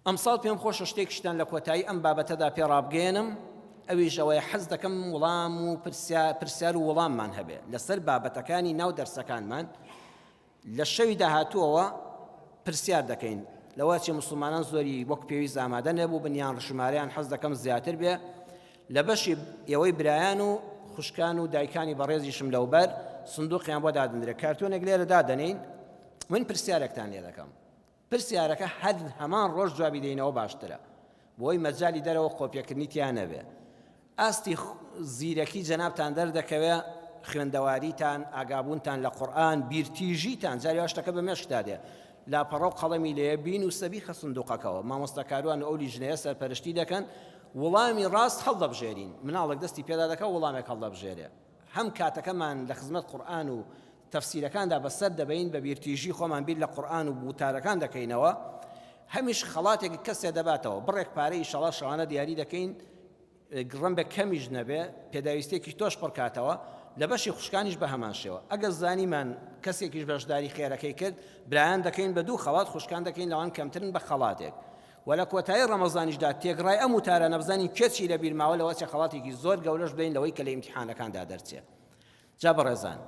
ئەمساڵ پێم خۆشە شتێکیشتان لە کۆتایی ئەم بابەتەدا پێ ڕابگەیەنم، ئەویش ئەوەیە حەز دەکەم وڵام و پرسیار و وڵاممان هەبێ لەسەر بابەتەکانی ناو دەرسەکانمان. لە شەوی داهاتووەوە پرسیار دەکەین، لەوە چێ موسڵمانان زۆری وەک پێویست ئامادە نەبووبن یان ژمارەیان حەز دەکەم زیاتر بێ، لە بەشی ئێوەی برایان و خوشکان و دایکانی بەڕێزیشم لەوبەر سندوقیان بۆ دادەنرێ، کارتۆنێک لێرە دادەنێین، من پرسیارێکتان لێ دەکەم. پرسیارەکە هەر هەمان ڕۆژ جوابی دەینەوە باشترە بۆی مەجالی دەرەوە قۆپیەکردنی تیا نەبێ ئاستی زیرەکی جەنابتان دەردەکەوێ خوێندەواریتان ئاگابوونتان لە قورئان بیرتیژیتان جاری وا شتەکە بە مێشکتا دێ لاپەڕە و قەڵەمی لێیە بینووسە بیخە سندوقەکەوە مامۆستا کاروان و ئەو لیژنەیە سەرپەرشتی دەکەن وڵامی ڕاست هەڵدەبژێرین مناڵێک دەستی پێدا دەکا وڵامێک هەڵدەبژێرێ هەم کاتەکەمان لە خزمەت قورئان و تەفسیرەکاندا بەسەر دەبەین، بە بیرتیژی خۆمان بیر لە قورئان و وتارەکان دەکەینەوە، هەمیش خەڵاتێک کەسێ دەباتەوە، بڕێک پارەی ئیشەڵا شەوانە دیاری دەکەین، ڕەنبە کەمیش نەبێ، پێداویستیەکی تۆش پڕکاتەوە، لە بەشی خوشکانیش بە هەمان شێوە، ئەگەر زانیمان کەسێکیش بەشداری خێرەکەی کرد، برایان دەکەین بە دوو خەڵات، خوشکان دەکەین لەوان کەمترن بە خەڵاتێک. وە لە کۆتایی ڕەمەزانیشدا تێکڕای ئەم وتارانە بزانین کێ چی لەبیر ماوە، لەوەچێ خەڵاتێکی زۆر گەورەش بدەین لەوەی کە لە ئیمتیحانەکاندا دەرچێ. جا بەڕێزان.